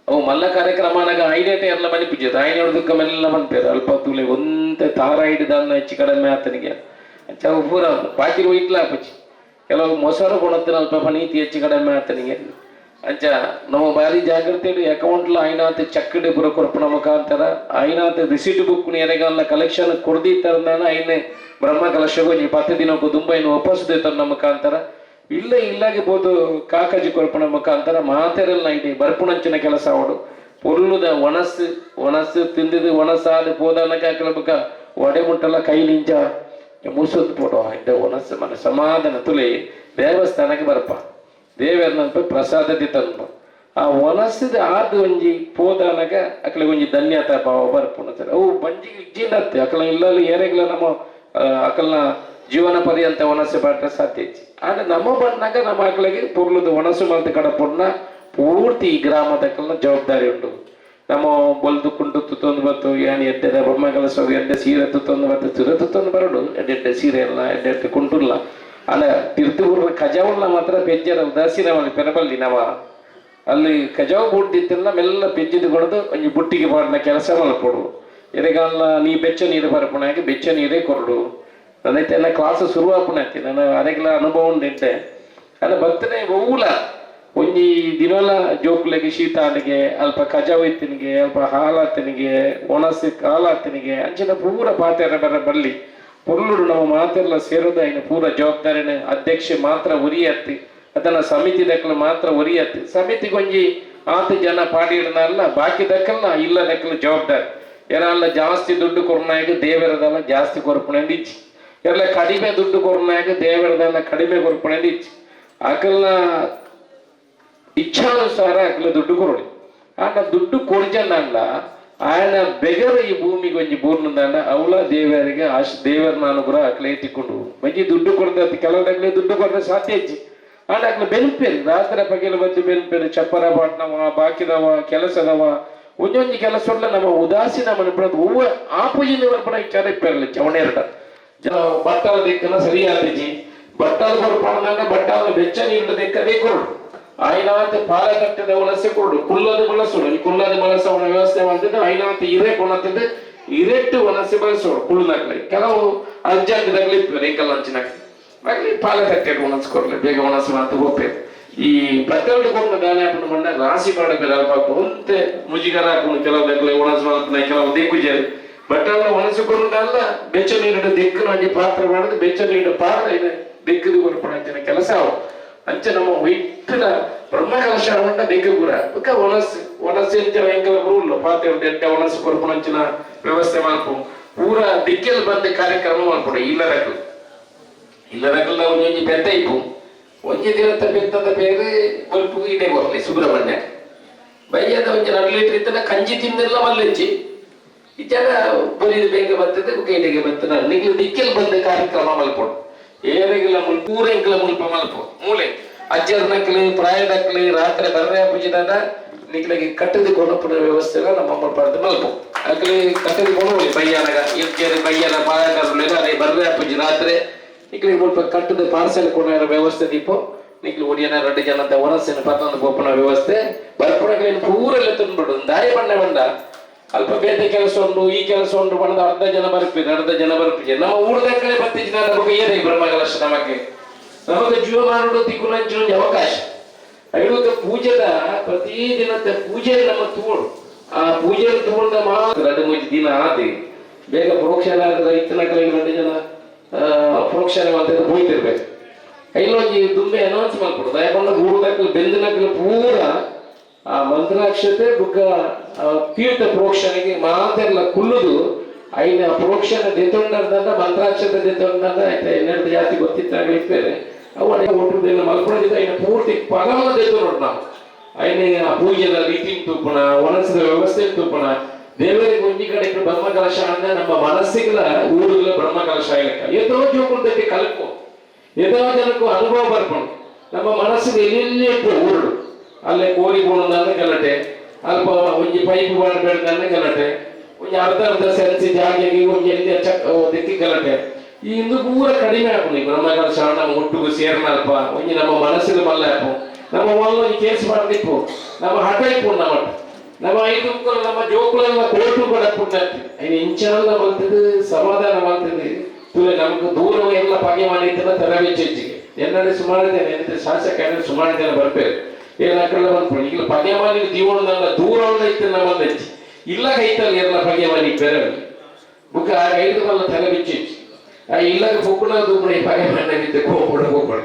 ಅವು ಮಲ್ಲ ಕಾರ್ಯಕ್ರಮ ಐನೇಟ ಎಲ್ಲ ಮನಿಪುಜೆ ಆಯ್ನ ದುಃಖ ಮೆಲ್ಲ ಮನ್ಪೇರು. ಅಲ್ಪ ತೂಲೆ ಒಂತೆ ತಾರಾಯಿಡ್ ದಾನ್ನ ಹೆಚ್ಚು ಕಡಿಮೆ ಆತನಿಗೆ ಅಂಚ ಅವು ಪೂರ ಬಾಕಿ ಒಯ್ಟ್ಲ ಆಪುಜಿ. ಕೆಲವು ಮೊಸರು ಕೊಣತ್ತಿನ ಅಲ್ಪ ಪನೀತಿ ಹೆಚ್ಚು ಕಡಿಮೆ ಆತನಿಗೆ. ಅಂಚ ನಮ್ಮ ಬಾರಿ ಜಾಗ್ರತೆ. ಅಕೌಂಟ್ಲ ಐನಾತ್ ಚಕ್ಕಡೆ ಪೂರ ಕೊರ್ಪುನ ಮುಖಾಂತರ ಐನಾತ್ ರಿಸೀಟ್ ಬುಕ್ ಎರೆಗಾಲ ಕಲೆಕ್ಷನ್ ಕೊರ್ದಿತ್ತಂದಾನ ಐನೆ ಬ್ರಹ್ಮ ಕಲಶಗೂ ಒಂಜಿ 10 ದಿನಕ್ಕೂ ದುಂಬ ಐನು ವಾಪಸ್ ದೇತನ್ನ ಮುಖಾಂತರ ಇಲ್ಲ ಇಲ್ಲಾಗೆ ಬೋದು ಕಾಕಾಜಿ ಕೊರ್ಪುನ ಮುಖಾಂತರ ಮಾತೆರೆಲ್ಲ ಇಡೀ ಬರ್ಪುಣಂಚಿನ ಕೆಲಸ ಅವಡು. ಪೊರ್ಲುದ ಒಣಸು ಒಣಸು ತಿಂದಿದ್ದು ಒಣಸಾದ ಪೋದಾನಕ ಹಾಕಲ ಒಡೆ ಮುಟ್ಟಲ್ಲ ಕೈಲಿಂಚ ಮುಸುದ್ ಪೋಡು ಇಂದ ಒಣಸು ಮನ ಸಮಾಧಾನ. ತುಲಿ ದೇವಸ್ಥಾನಕ್ಕೆ ಬರ್ಪ, ದೇವೆರ್ನ ಪ್ರಸಾದ ತನ್ಪ. ಆ ಒಣಸಿದ ಆದ ಒಂಜಿ ಪೋದಾನಗ ಅಕಲೆ ಒಂಜಿ ಧನ್ಯತಾ ಭಾವ ಬರ್ಪುಣ. ಸರ್, ಅವು ಬಂಜಿ ಇಜ್ಜಿಂದತ್ತೆ ಅಕಲ ಇಲ್ಲಲ್ಲಿ ಏರೆಗ್ಲ ನಮ್ಮ ಅಕಲ್ನ ಜೀವನ ಪರ್ಯಂತ ಒಣಸು ಬಾಟ್ರೆ ಸಾಧ್ಯ ಇಜ್ಜಿ. ಆಂಡ ನಮ್ಮ ಬಣ್ಣಾಗ ನಮ್ಮ ಅಕಲಿಗೆ ಪೊರ್ಲುದು ಒಣಸು ಮಲ್ತ್ ಕಡಪುಡ್ನ ಪೂರ್ತಿ ಈ ಗ್ರಾಮದಕಲ್ನ ಜವಾಬ್ದಾರಿ ಉಂಟು. ನಮ್ಮ ಬೊಲ್ದು ಕುಂಟು ತುತ್ತೊಂದು ಬತ್ತು ಏನ್ ಎಡ್ಡೆದ ಬೊಮ್ಮ ಕಲಸ ಎಡ್ಡೆ ಸೀರೆ ತುತ್ತೊಂದು ಬತ್ತು ತಿರ ತುತ್ತೊಂದು ಬರಡು. ಎಡ್ಡೆ ಎಡ್ಡೆ ಸೀರೆ ಎಲ್ಲ, ಎಡ್ಡೆ ಎಡ್ಡೆ ಕುಂಟುಲ್ಲ ಅಲ್ಲ. ತಿರ್ತು ಊರ್ನ ಕಜಾವುಲ್ಲ ಮಾತ್ರ ಪೆಜ್ಜರ ಉದಾಸೀನ ಪೆರಬಲ್ಲಿ. ನಮ್ಮ ಅಲ್ಲಿ ಕಜಾವು ಬುಡ್ದಿತ್ತೆಲ್ಲ ಮೆಲ್ಲ ಪೆಜ್ಜಿದ್ ಕೊಡದು ಒಂಜಿ ಬುಟ್ಟಿಗೆ ಪಾಡಿನ ಕೆಲಸ ಮಲ್ಪೊಡು. ಎರೆಗಾಲ ನೀ ಬೆಚ್ಚ ನೀರು ಪರಪುಣಾಗ ಬೆಚ್ಚ ನೀರೇ ಕೊರಡು. ನನ್ನೈತೆ ಎಲ್ಲ ಕ್ಲಾಸ್ ಶುರು ಆಪುಣಾತಿ ನನ್ನ ಅರೆಗ್ಲ ಅನುಭವ ಉಂಡು ಎಡ್ಡೆ ಅಲ್ಲ. ಬರ್ತನೆ ಒವ್ವುಲ ಒಂಜಿ ದಿನಲ ಜೋಕುಲೆಗೆ ಶೀತ ಆನಿಗೆ ಅಲ್ಪ ಕಜಾವು ಇತ್ತಿನಿಗೆ, ಅಲ್ಪ ಹಾಲಾತಿನಿಗೆ, ಒಣಸಿ ಹಾಲಾತಿನಿಗೆ ಅಂಚಿನ ಪೂರ ಪಾತೆರ ಬರ ಬಲ್ಲಿ. ಪೊರ್ಲುಡು ನಮ್ಮ ಮಾತೆಲ್ಲ ಸೇರೋದು ಐನ ಪೂರ ಜವಾಬ್ದಾರಿನ ಅಧ್ಯಕ್ಷೆ ಮಾತ್ರ ಉರಿಯತ್ತಿ, ಅದನ್ನ ಸಮಿತಿ ದಕ್ಕಲು ಮಾತ್ರ ಉರಿಯತ್ತಿ. ಸಮಿತಿಗೆ ಒಂಜಿ ಆತ ಜನ ಪಾಡಿಡನಲ್ಲ, ಬಾಕಿ ದಕ್ಕಲ್ನ ಇಲ್ಲ ದಕ್ಕಲು ಜವಾಬ್ದಾರಿ. ಏನಾಲ್ಲ ಜಾಸ್ತಿ ದುಡ್ಡು ಕೊರ್ನಾಗ ದೇವರದಲ್ಲ ಜಾಸ್ತಿ ಕೊರ್ಪುಣೆಂದು ಇಚ್ಚಿ, ಎಲ್ಲ ಕಡಿಮೆ ದುಡ್ಡು ಕೊರ್ನಾಗ ದೇವರದಲ್ಲ ಕಡಿಮೆ ಕೊರ್ಪುಣೆಂದು ಇಚ್ಚಿ. ಅಕಲ್ನ ಇಚ್ಛಾನುಸಾರ ಅಕಲ ದುಡ್ಡು ಕೊರೊಳಿ. ಆಂಡ ದುಡ್ಡು ಕೊರ್ಜನಲ್ಲ ఆయన ಬೆಗರ ಈ ಭೂಮಿಗೆ ಒಂಜಿ ಬೂರ್ನುಂದಾಂಡ ಅವಳ ದೇವರಿಗೆ ಆಶ್ ದೇವರನ ಅನುಗ್ರಹ ಅಕ್ಲೆ ತಿಕ್ಕೊಂಡು. ಒಂಜಿ ದುಡ್ಡು ಕೊಡ್ದ ಕೆಲವದಾಗ್ಲೇ ದುಡ್ಡು ಕೊಡ್ದ ಸಾಧ್ಯ ಇಜ್ಜಿ. ಆಂಡ ಅಕ್ಲೆ ಬೆನ್ಪೇರು, ರಾತ್ರಿ ಪಗೆಲು ಬಂದು ಬೆನ್ಪೇರು. ಚಪ್ಪರ ಪಾಟ್ನವ, ಬಾಕಿದವ ಕೆಲಸದವ, ಒಂಜೊಂಜಿ ಕೆಲಸ ಉಳ್ಳ ನಮ್ಮ ಉದಾಸೀನ ಮನಪುಣ ಹೂವ ಆಪುಜಿನ ಮನಪುಣ ವಿಚಾರ ಇಪ್ಪೆರಲ್ಲ. ಚವಣೇರಡ ಬಟ್ಟಲ ದಿಕ್ಕನ ಸರಿಯಾದಿಜಿ. ಬಟ್ಟಲು ಕೊರ್ಪಣದಂಡ ಬಟ್ಟಲ ಬೆಚ್ಚ ನೀರು ದಿಕ್ಕದೇ ಕೊಡು. ಐನಾತ್ ಪಾಲಕಟ್ಟದ ವಲಸೆ ಕೊಡು, ಕುಲ್ಲದ ಬಳಸೋಡು. ಈ ಕುಲ್ಲದ ಬಳಸೋಣ ವ್ಯವಸ್ಥೆ ಮಾಡ್ತಿದ್ದು ಐನಾತ್ ಇರೆ ಕೊಣತಿದ್ದು ಇರೆಟ್ಟು ವಲಸೆ ಬಳಸೋಡು. ಕುಳ್ಳುದಾಗ್ಲಿ ಕೆಲವು ಅರ್ಜೆಂಟ್ ದಾಗ್ಲಿ ವೆಹಿಕಲ್ ಹಂಚಿನಾಗ ಆಗ್ಲಿ ಪಾಲಕಟ್ಟೆ ಒಣಸ್ ಕೊಡ್ಲಿ, ಬೇಗ ಒಣಸು ಅಂತ ಹೋಗ್ಬೇಕು. ಈ ಬಟ್ಟಲು ಕೊಂಡು ದಾನೆ ಹಾಕೊಂಡು ಬಂಡ ರಾಸಿ ಮಾಡಬೇಕು. ಅಲ್ಪ ಒಂತೆ ಮುಜಿಗರ ಹಾಕೊಂಡು ಕೆಲವು ದಗ್ಲೆ ಒಣಸು ಮಾಡ್ತಾನೆ, ಕೆಲವು ದಿಕ್ಕುಜರು ಬಟ್ಟಲು ಒಣಸಿಕೊಂಡಲ್ಲ ಬೆಚ್ಚ ನೀರು ದಿಕ್ಕು ಒಂಜಿ ಪಾತ್ರ ಮಾಡೋದು, ಬೆಚ್ಚ ನೀರು ಪಾತ್ರ ಇದೆ ದಿಕ್ಕದು ಕೊರ್ಪಣ ಕೆಲಸ ಅವು. ಅಂಚ ನಮ್ಮ ವೈಟ್ಲ ಬ್ರಹ್ಮ ಕಲಶ ಉಂಡ ದಿಕ್ಕು ಪೂರ ಬೊಕ್ಕ ಒಣಸ್ ಒಣಸ್ ಎಂಚ ಎಂಕಲ ರೂಲ್ ಪಾತೆ ಎಡ್ಡೆ ಒಣಸ್ ಕೊರ್ಪುನಂಚಿನ ವ್ಯವಸ್ಥೆ ಮಲ್ಪು. ಪೂರ ದಿಕ್ಕೆಲ್ ಬಂದ ಕಾರ್ಯಕ್ರಮ ಮಲ್ಪೊಡು. ಇಲ್ಲದಕ್ಲು ಇಲ್ಲದಕ್ಲು ಒಂಜೊಂಜಿ ಪೆದ್ದ ಇಪ್ಪು. ಒಂಜಿ ದಿನದ ಪೆತ್ತದ ಪೇರು ಬೊಲ್ಪು ಇಡೆ ಕೊರ್ಲಿ ಸುಬ್ರಹ್ಮಣ್ಯ ಬಯ್ಯದ ಒಂಜಿ 2 ಲೀಟರ್ ಇತ್ತನ ಕಂಜಿ ತಿಂದೆಲ್ಲ ಮಲ್ಲೆಂಚಿ ಇಜ್ಜಾಗ ಬೊರಿದ ಬೇಗ ಬರ್ತದೆ. ಬೊಕ್ಕ ಇಡೆಗೆ ಬರ್ತದೆ. ನಿಗ್ಲು ದಿಕ್ಕೆಲ್ ಬಂದ ಕಾರ್ಯಕ್ರಮ ಮಲ್ಪೊಡು. ಏರೆಗಿಲ್ಲ ಮುಲ್ಪ ಪೂರೆಂಕ್ಲ ಮುಲ್ಪ ಮಲ್ಪು. ಮೂಲೆ ಅಜ್ಜರ್ನಕ್ಲು ಪ್ರಾಯದಕ್ಲು ರಾತ್ರಿ ಬರ್ರೆ ಪೂಜಿದಾಗ ನಿಕ್ಲೆಗೆ ಕಟ್ಟದ ಕೊನಪುನ ವ್ಯವಸ್ಥೆ ನಮ್ಮ ಪಡೆದು ಮಲ್ಪು. ಅಕ್ಲಿ ಕಟ್ಟದ ಕೊನೋಲಿ ಬಯ್ಯಾನಗ ಇಜ್ಜರು ಬಯ್ಯನ ಪಾಯಕರು ಅದೇ ಬರ್ರೆ ಪೂಜಿ ರಾತ್ರಿ ನಿಕ್ಲಿಗೆ ಮುಲ್ಪ ಕಟ್ಟದ ಪಾರ್ಸೆಲ್ ಕೊನ ವ್ಯವಸ್ಥೆ ದೀಪೋ. ನಿಕ್ಲು ಒಡಿಯನ 2 ಜನದ ವನಸ್ಸಿನ ಪತ್ತೊಂದು ಪೋಪುನ ವ್ಯವಸ್ಥೆ ಬರ್ಪುನಕ್ಲೇನು ಪೂರೆಲ್ಲ ತುಂಬಿಡು. ದಾರಿ ಬಣ್ಣ ಬಂದ ಅಲ್ಪ ಬೇತೆ ಕೆಲಸ ಉಂಟು, ಈ ಕೆಲಸ ಉಂಟು ಬಣ್ಣದ ಅರ್ಧ ಜನ ಬರ್ಪಿದೆ, ಅರ್ಧ ಜನ ಬರ್ಪಿದೆ. ನಮ್ಮ ಊರದಕ್ಕಡೆ ಬತ್ತಿಜಿನ ನಮಗೆ ಏನೇ ಬ್ರಹ್ಮಕಲಶ ನಮಗೆ ನಮಗೆ ಜೀವಮಾನಡು ತಿಕ್ಕುನಂಚಿನ ಅವಕಾಶ ಐದು ಪೂಜೆದ ಪ್ರತಿದಿನದ ಪೂಜೆ ನಮ್ಮ ತೂಳು. ಆ ಪೂಜೆ ತೂಳ್ದ ಮಾತ್ರ 2 3 ದಿನ ಆದಿ. ಬೇಗ ಪ್ರೋಕ್ಷಣೆ ಆಗದ ಇತ್ತನಕಲಿಗೆ 2 ಜನ ಪ್ರೋಕ್ಷಣೆ ಮಾಡ್ತಿದ್ರೆ ಹೋಯ್ತಿರ್ಬೇಕು. ಇಲ್ಲೊಂಜಿ ದುಂಬೆ ಅನೌನ್ಸ್ ಮಲ್ಪಡು ದಯಪಂಡ ಊರುದಕ್ಕಲು ಬೆಂದಿನಕಲು ಪೂರ ಆ ಮಂತ್ರಾಕ್ಷತೆ ಬುಕ್ಕ ತೀರ್ಥ ಪ್ರೋಕ್ಷಣೆಗೆ ಮಾತೆಲ್ಲ ಕುಲ್ಲುದು ಐನ ಪ್ರೋಕ್ಷಣೆ ದೆತ್ತೊಂಡಂದ ಮಂತ್ರಾಕ್ಷತೆ ದೆತ್ತೊಂಡಂದ ಆಯ್ತಾ. ಎನ್ನೆರಡು ಜಾಸ್ತಿ ಗೊತ್ತಿತ್ತಾಗ ಇಪ್ಪೇರೆ ಅವು ಒಟ್ಟು ಮಲ್ಪಡೋದಿದ್ದ ಐನ ಪೂರ್ತಿ ಪದವನ್ನು ದೆತ್ತೊಂಡು ನಾವು ಐನ ಆ ಪೂಜೆದ ರೀತಿ ತೂಪಣ, ಒಣಸಿದ ವ್ಯವಸ್ಥೆ ತೂಪಣ. ದೇವರಿಗೆ ಒಂಜಿ ಕಡೆ ಬ್ರಹ್ಮ ಕಲಶ ಅಂದ್ರೆ ನಮ್ಮ ಮನಸ್ಸಿಗೆಲ್ಲ ಊರುಗಳ ಬ್ರಹ್ಮ ಕಲಶ ಆಗಲಿಕ್ಕ ಎತ್ತೋ ಜೋಕುಲ್ದಕ್ಕೆ ಕಲ್ಪು, ಎದೋ ಜನಕ್ಕೂ ಅನುಭವ ಬರ್ಕೊಂಡು ನಮ್ಮ ಮನಸ್ಸಿಗೆ ಎಲ್ಲೆಲ್ಲಿ ಇಟ್ಟು ಊರುಡು ಅಲ್ಲೇ ಕೋರಿ ಬೋಣದಾನ ಗಲಾಟೆ, ಅಲ್ಪ ಒಂಜಿ ಪೈಪ್ ಮಾಡಬೇಡ್ದಾನ ಗಲಾಟೆ, ಒಂಜಿ ಅರ್ಧ ಅರ್ಧ ಸೆನ್ಸಿ ಜಾಗೆಗೆ ಒಂಜಿ ಎಲ್ಲಿ ಚಕ್ ದಿಕ್ಕಿ ಗಲಾಟೆ. ಈ ಇಂದು ಪೂರ ಕಡಿಮೆ ಆಪುಂಡು. ಈ ಬ್ರಹ್ಮ ಕಲಶ ನಮ್ಮ ಒಟ್ಟುಗು ಸೇರ್ನ ಅಲ್ಪ ಒಂಜಿ ನಮ್ಮ ಮನಸ್ಸಿಗೆ ಮಲ್ಲ ಆಪು. ನಮ್ಮ ಒಲ್ಲ ಒಂಜಿ ಕೇಸ್ ಮಾಡ್ದಿಪ್ಪು, ನಮ್ಮ ಹಠ ಇಪ್ಪು, ನಮ್ಮ ನಮ್ಮ ಐದು ನಮ್ಮ ಜೋಕುಲೆಲ್ಲ ಕೋರ್ಟು ಕೂಡ ಐನು ಇಂಚನೆಲ್ಲ ಮಲ್ತದ್ದು ಸಮಾಧಾನ ಮಲ್ತದ್ದು. ತುಲೆ ನಮ್ಗೆ ದೂರ ಎಲ್ಲ ಪಗೆ ಮಾಡಿದ್ದನ್ನ ತರಬೇಚೆಚ್ಚಿಗೆ ಎನ್ನಡೆ ಸುಮಾರು ಜನ ಎಂತ ಶಾಸಕ ಸುಮಾರು ಜನ ಬರ್ಪೇರು ಏನಾಕಲ್ಲ ಬಂದ್ಕೊಂಡು ಈಗ ಪಗೆ ಮಾಡಿ ಜೀವನದಲ್ಲ ದೂರ ಇತ್ತು ನಮ್ಮ ಹೆಚ್ಚಿ ಇಲ್ಲ ಕೈತಲ್ಲಿ ಎಲ್ಲ ಪಗೆ ಮಾಡಿ ಬೇರೆ ಬುಕ್ಕ ಆ ಐದು ಬಲ್ಲ ತಲೆ ಬಿಚ್ಚಿಚ್ಚು ಆ ಇಲ್ಲಗ ಪುಕ್ಕಣ ದೂಪಣ ಈ ಪಗೆ ಮಾಡಿ ಬಿದ್ದು ಕೋಪಡ ಕೋಪಡ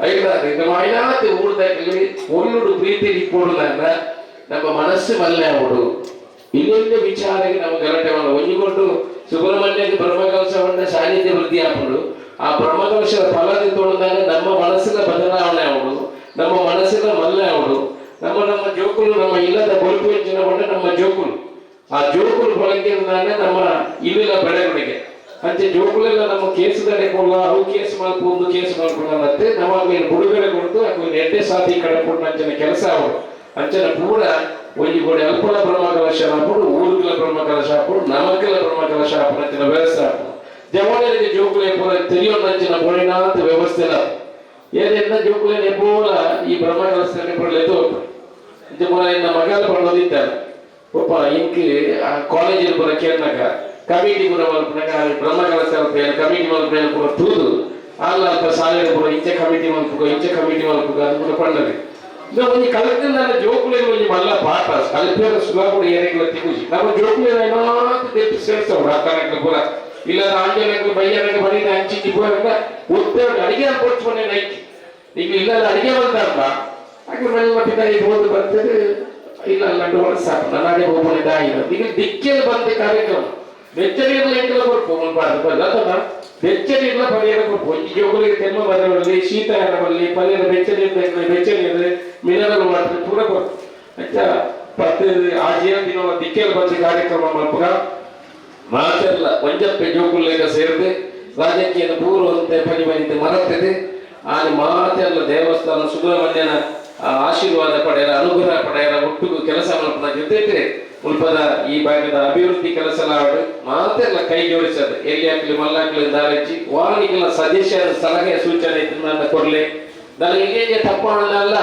ಐದಾರು ನಮ್ಮ ಐನಾத்து ಊರ್ದಾಗಲಿ ಒಳ್ಳುಡು ಪ್ರೀತಿ ಇಪ್ಪೊಡು ನಮ್ಮ ಮನಸ್ಸು ಮಲ್ಲೆ ಅವಡು. ಇನ್ನೊಂದು ವಿಚಾರಕ್ಕೆ ನಮ್ಮ ಗಲಾಟೆ ಮಾಡ ಒಂಜಿಕೊಂಡು ಸುಬ್ರಹ್ಮಣ್ಯಕ್ಕೆ ಬ್ರಹ್ಮಕಲಶವನ್ನ ಸಾನ್ನಿಧ್ಯ ವೃದ್ಧಿ ಆಪುಂಡು. ಆ ಬ್ರಹ್ಮಕಲಶದ ಫಲದ ತೋಂದಾಗ ನಮ್ಮ ಮನಸ್ಸಿನ ಬದಲಾವಣೆ ಅವಡು, ನಮ್ಮ ಮನಸ್ಸಿನ ಮಲ್ಲೆ ಅವಡು. ನಮ್ಮ ನಮ್ಮ ಜೋಕುಲು ನಮ್ಮ ಇಲ್ಲದ ಬೊಲ್ಪು ಹೆಂಚಿನ ಕೊಂಡ ನಮ್ಮ ಜೋಕುಲು, ಆ ಜೋಕುಲು ಬಳಕೆ ನಮ್ಮ ಇಲ್ಲಿನ ಬೆಳವಣಿಗೆ ಅಂಚೆ ಜೋಕುಲೆಲ್ಲ ನಮ್ಮ ಕೇಸುದಡೆ ಕೊಲ್ಲ, ಅವು ಕೇಸ್ ಮಲ್ಪು, ಒಂದು ಕೇಸ್ ಮಲ್ಪುನ ಮತ್ತೆ ನಮ್ಮ ಮೇಲೆ ಬಿಡುಗಡೆ ಕೊಡ್ತು ಅವು ಎಡ್ಡೆ ಸಾತಿ ಕಡೆ ಅಂಚಿನ ಕೆಲಸ ಅವಡು. ಅಂಚನ ಪೂರ ಒಂಜಿ ಗೋಡೆ ಅಲ್ಪಲ ಬ್ರಹ್ಮ ಕಲಶ ಹಾಪುಡು, ಊರುಗಳ ಬ್ರಹ್ಮ ಕಲಶ ಹಾಪುಡು, ನಮಕೆಲ್ಲ ಬ್ರಹ್ಮ ಕಲಶ ಹಾಪುಡು ಅಂಚಿನ ವ್ಯವಸ್ಥೆ ಹಾಪುಡು. ಜವಾನಿಗೆ ಜೋಕುಲೆ ಪೂರ ತಿಳಿಯೊಂದಂಚಿನ ಬೋಳಿನಾಂತ ವ್ಯವಸ್ಥೆ ಏನೆಲ್ಲ ಜೋಕುಲೆ ಪೂರ ಈ ಬ್ರಹ್ಮ ಕಲಶ ಪೂರ ಎದ್ದು ಇಂಚ ಪೂರ ಇನ್ನ ಮಗಾಲ ಪಡೋದಿದ್ದಾರೆ. ಒಪ್ಪ ಇಂಕ್ ಆ ಕಾಲೇಜಿನ ಪೂರ ಕೇರ್ನಾಗ ಕಮಿಟಿ ಪೂರ ಮಲ್ಪನಾಗ ಬ್ರಹ್ಮ ಕಲಶ ಕಮಿಟಿ ಮಲ್ಪನ ಪೂರ ತೂದು ಅಲ್ಲ ಅಲ್ಪ ಶಾಲೆ ಪೂರ ಇಂಚ ಕಮಿಟಿ ಮಲ್ಪುಗ, ಇಂಚ ಕಮಿಟಿ ಮಲ್ಪುಗ ಅದು ಪೂರ ಪಂಡದೆ. ಒಂಜಿ ಕಲ್ತಿಂದ ಜೋಕುಲೆಗ್ ಒಂಜಿ ಮಲ್ಲ ಪಾಠ ಕಲ್ಪೇರ ಸುಲಭ ಏರಿಗಳ ತಿಗುಜಿ. ನಮ್ಮ ಜೋಕುಲೆನ ಏನಾತ್ ದೆಪ್ಪು ಸೇರ್ಸವ್ರು ಅಕ್ಕನಕ್ಲು ಪೂರ ಇಲ್ಲ ಆಂಜನಕ್ಲು ಬಯ್ಯನಕ್ಕೆ ಬರೀ ಅಂಚಿಂಚಿ ಪೂರ ಒತ್ತೆ ಅಡಿಗೆ ಪೋಡ್ಚುಕೊಂಡೆ ನೈಟ್ ಈಗ ಇಲ್ಲ ಅಡಿಗೆ ಬಂತಾರಲ್ಲ ಹಾಗೆ ಮೆಲ್ಲ ಪಿದಾಯಿ ಹೋದು ಬರ್ತದೆ. ಇಲ್ಲ ಲಡ್ಡು ಹೊರ ಸಾಕು ನನ್ನಾಗೆ ಹೋಗೋಣ ಇದಾಗಿಲ್ಲ. ಈಗ ದಿಕ್ಕೆಲ್ ಬಂದ ಕಾರ್ಯಕ್ರಮ ಬೆಚ್ಚನೀರ್ಲ ಎಂಕಲ ಕೊರ್ಪು ಮುಲ್ಪ ಬಲ್ಲ ಬೆಚ್ಚನೀರ್ಲ ಪರಿಹಾರ ಕೊರ್ಪು. ಈ ಜೋಕುಲಿಗೆ ಕೆಮ್ಮ ಬರಬಲ್ಲಿ, ಶೀತ ಬರಲಿ ಪರಿಹಾರ ಬೆಚ್ಚನೀರು, ಬೆಚ್ಚನೀರು, ಮಿನರಲ್ ವಾಟರ್ ಪೂರ ಕೊರ್ಪು. ಅಂಚ 10 ಆ ಜೀವ ದಿನ ದಿಕ್ಕೆಲ್ ಬಂದ ಕಾರ್ಯಕ್ರಮ ಮಲ್ಪುಗ. ಮಾತೆಲ್ಲ ಒಂಜಪ್ಪೆ ಜೋಕುಲ್ಲೇಗ ಸೇರಿದೆ ರಾಜಕೀಯದ ಪೂರ್ವಂತೆ ಪನಿ ಬನಿತೆ ಮರತ್ತದೆ ಆನೆ ಮಾತೆಲ್ಲ ದೇವಸ್ಥಾನ ಸುಬ್ರಹ್ಮಣ್ಯನ ಆಶೀರ್ವಾದ ಪಡೆಯರ, ಅನುಗ್ರಹ ಪಡೆಯರ ಒಟ್ಟಿಗೂ ಕೆಲಸ ಮಲ್ಪುನ ಜೊತೆಗೆ ಮುಲ್ಪದ ಈ ಭಾಗದ ಅಭಿವೃದ್ಧಿ ಕೆಲಸ ಮಾತೆಲ್ಲ ಕೈ ಜೋಡಿಸದು. ಎಲ್ಲಿ ಹಾಕ್ಲಿ ಮಲ್ಲಾಕ್ಲಿ ದಾಲಚ್ಚಿ ವಾಣಿಗೆಲ್ಲ ಸಜೆಷನ್ ಸಲಹೆ ಸೂಚನೆ ನನ್ನ ಕೊಡ್ಲಿ. ನಾನು ಎಲ್ಲಿ ತಪ್ಪು ಅಲ್ಲ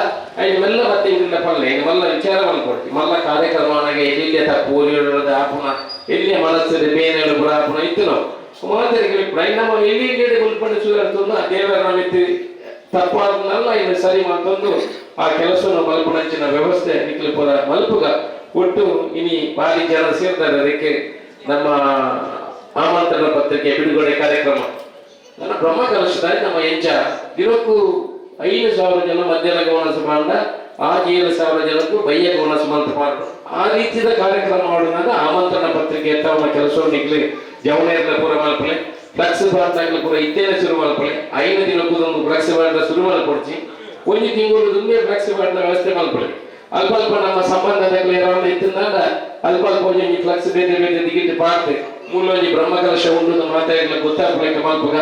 ಐದು ಮೆಲ್ಲ ಮತ್ತೆ ಇಲ್ಲ ಪಲ್ಲೆ ಈಗ ಮಲ್ಲ ವಿಚಾರ ಮಲ್ಕೊಡ್ತಿ ಮಲ್ಲ ಕಾರ್ಯಕ್ರಮ ಎಲ್ಲಿ ತಪ್ಪು ಓಲಿಯೋದು ಆಪುನ ಎಲ್ಲಿ ಮನಸ್ಸು ಬೇನೆಗಳು ಪುರ ಆಪುನ ಇತ್ತು ನಾವು ಮಾತೆಗೆ ನಮ್ಮ ಎಲ್ಲಿ ಎಲ್ಲಿ ಮುಲ್ಪಂಡು ಸೂರಂತಂದು ಆ ದೇವರ ನಮಿತ್ತು ತಪ್ಪಾದನಲ್ಲ ಇನ್ನು ಸರಿ ಮಾಡ್ತಂದು ಆ ಕೆಲಸವನ್ನು ಮಲ್ಪುನಂಚಿನ ವ್ಯವಸ್ಥೆ ನಿಕ್ಲು ಪೂರ ಮಲ್ಪುಗ. ಒಟ್ಟು ಇನಿ ಭಾರಿ ಜನ ಸೇರ್ತಾರೆ. ಅದಕ್ಕೆ ನಮ್ಮ ಆಮಂತ್ರಣ ಪತ್ರಿಕೆ ಬಿಡುಗಡೆ ಕಾರ್ಯಕ್ರಮ ನನ್ನ ಬ್ರಹ್ಮ ಕಲಶದ ನಮ್ಮ ಎಂಚ ದಿನಕ್ಕೂ 5,000 ಜನ ಮಧ್ಯಾಹ್ನ ಗಮನ ಮಾಡ ಆ 7,000 ಜನಕ್ಕೂ ಬಯ್ಯ ಗಮನ ಅಂತ ಮಾಡ ಆ ರೀತಿಯ ಕಾರ್ಯಕ್ರಮ ಮಾಡೋದಾಗ ಆಮಂತ್ರಣ ಪತ್ರಿಕೆ ಎತ್ತವನ ಕೆಲಸ ನಿಕ್ಲಿ ಜವನೇರ್ಲ ಪೂರ ಮಲ್ಪಲೆ. ಫ್ಲೆಕ್ಸ್ ಬಾರ್ದಾಗ್ಲಿ ಪೂರ ಇತ್ತೇನೆ ಶುರು ಮಲ್ಪಲೆ. 5 ದಿನಕ್ಕೂ ಒಂದು ಫ್ಲೆಕ್ಸ್ ಬಾರ್ದ ಶುರು ಮಲ್ಪೊಡ್ಚಿ. ಒಂಜಿ ತಿಂಗಳು ದುಂಬೆ ಫ್ಲೆಕ್ಸ್ ಬಾರ್ದ ವ್ಯವಸ್ಥೆ ಮಲ್ಪಲೆ. ಅಲ್ಪ ಅಲ್ಪ ನಮ್ಮ ಸಂಬಂಧದಾಗಲಿ ಯಾರಾದ್ರೂ ಇತ್ತಿಂದಾಗ ಅಲ್ಪ ಅಲ್ಪ ಒಂಜಿ ಫ್ಲೆಕ್ಸ್ ಬೇರೆ ಬೇರೆ ದಿಗಿಟ್ಟು ಪಾಡ್ತೆ ಮೂಲೊಂಜಿ ಬ್ರಹ್ಮಕಲಶ ಉಂಡು ಮಾತಾಗಲ ಗೊತ್ತಾಗ್ಲಿಕ್ಕೆ ಮಲ್ಪುಗ.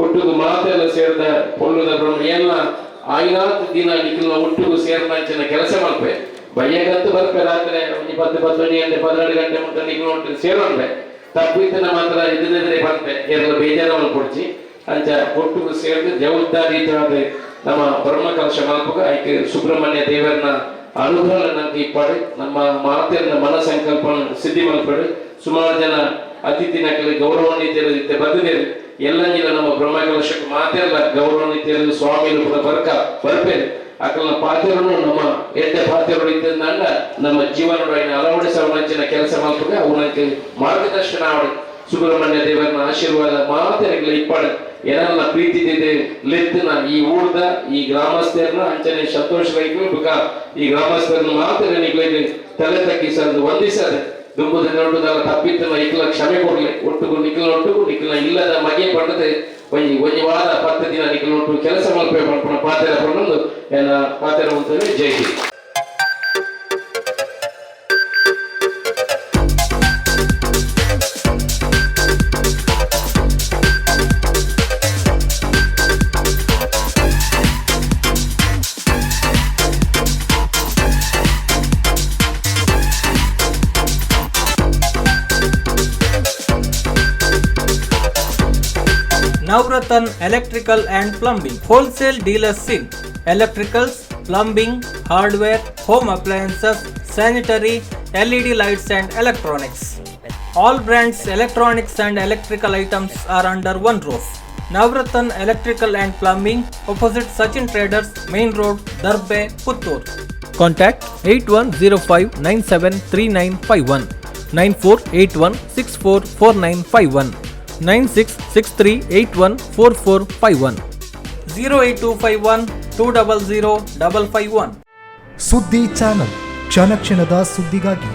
ಒಟ್ಟುಗು ಮಾತೆಲ್ಲ ಸೇರಿದ ಪೊಳ್ಳುದ ಬ್ರಹ್ಮ ಎಲ್ಲ ಆಯ್ನಾತ್ ದಿನ ನಿಖಿಲ್ನ ಒಟ್ಟುಗು ಸೇರ್ನಂಚಿನ ಕೆಲಸ ಮಲ್ಪೆ. ಬಯ್ಯಗಂತೂ ಬರ್ಪೆ ರಾತ್ರಿ ಒಂಜಿ 10 11 ಗಂಟೆ 12 ಗಂಟೆ ಮುಟ್ಟ ನಿಖಿಲ್ ಒಟ್ಟು ಸೇರೋಂಡೆ ತಪ್ಪಿತ್ತಿನ ಮಾತ್ರ ಇದ್ದಿದ್ರೆ ಬಂತೆ ಎಲ್ಲ ಬೇಜಾರವನ್ನು ಕೊಡ್ಚಿ. ಅಂಚ ಒಟ್ಟುಗು ಸೇರಿದ ಜವಾಬ್ದಾರಿಯುತವಾದ ನಮ್ಮ ಬ್ರಹ್ಮ ಕಲಶ ಮಲ್ಪುಗ. ಐಕೆ ಸುಬ್ರಹ್ಮಣ್ಯ ದೇವರನ್ನ ಅನುಗ್ರಹ ನಂಗೆ ಇಪ್ಪಾಡು ನಮ್ಮ ಮಾತೆಯನ್ನ ಮನ ಸಂಕಲ್ಪ ಸಿದ್ಧಿ ಮಲ್ಪಡು. ಸುಮಾರು ಜನ ಅತಿಥಿನಕಲಿ ಗೌರವಾನ್ವಿತರು ಇತ್ತೆ ಬಂದಿದ್ದೇವೆ. ಎಲ್ಲ ನಮ್ಮ ಬ್ರಹ್ಮ ಕಲಶಕ್ಕೆ ಮಾತೆಲ್ಲ ಗೌರವಾನ್ವಿತರು ಸ್ವಾಮಿಗಳು ಕೂಡ ಬರ್ಕ ಬರ್ಪೇರು. ಅಕಲ್ನ ಪಾತ್ರನು ನಮ್ಮ ಎಡ್ಡೆ ಪಾತ್ರರು ಇದ್ದಂದ ನಮ್ಮ ಜೀವನದ ಅಳವಡಿಸುವ ಕೆಲಸ ಮಲ್ಪುಗ. ಅವನಕ್ಕೆ ಮಾರ್ಗದರ್ಶನ ಆವಡಿ. ಸುಬ್ರಹ್ಮಣ್ಯ ದೇವರನ ಆಶೀರ್ವಾದ ಮಾತೆರೆಗ್ಲ ಇಪ್ಪಡ್. ಎನಲ್ಲ ಪ್ರೀತಿ ಲೆತ್ತಿನ ಈ ಊರ್ದ ಈ ಗ್ರಾಮಸ್ಥರನ್ನ ಅಂಚನೆ ಸಂತೋಷ ರೈಗಳು ಬುಕ ಈ ಗ್ರಾಮಸ್ಥರನ್ನ ಮಾತೆರೆ ನಿಗ್ಲಿಗೆ ತಲೆ ತಗ್ಗಿಸದು ವಂದಿಸದೆ, ದುಂಬುದ ನೋಡುದಲ್ಲ ತಪ್ಪಿತ್ತಲ್ಲ, ಇಕ್ಲ ಕ್ಷಮೆ ಕೊಡ್ಲಿ. ಒಟ್ಟುಗು ನಿಕ್ಲ ಒಟ್ಟುಗು ನಿಕ್ಲ ಇಲ್ಲದ ಮಗೆ ಪಂಡದೆ ಒಂಜಿ ಒಂಜಿ ವಾರ 10 ದಿನ ನಿಕ್ಲ ಒಟ್ಟು ಕೆಲಸ ಮಲ್ಪೆ ಪನ್ಪುನ ಪಾತೆರ ಪಂಡೊಂದು ಎನ್ನ ಪಾತೆರ ಉಂತವೆ. ಜೈ Hind. Navratan Electrical and Plumbing Wholesale Dealers in Electricals, Plumbing, Hardware, Home Appliances, Sanitary, LED lights and electronics. All brands electronics and electrical items are under one roof. Navratan Electrical and Plumbing, opposite Sachin Traders, Main Road, Darbe, Puttur. Contact 8105973951, 9481644951, 9663814451, 08251200551. ಸುದ್ದಿ ಚಾನಲ್, ಕ್ಷಣ ಕ್ಷಣದ ಸುದ್ದಿಗಾಗಿ.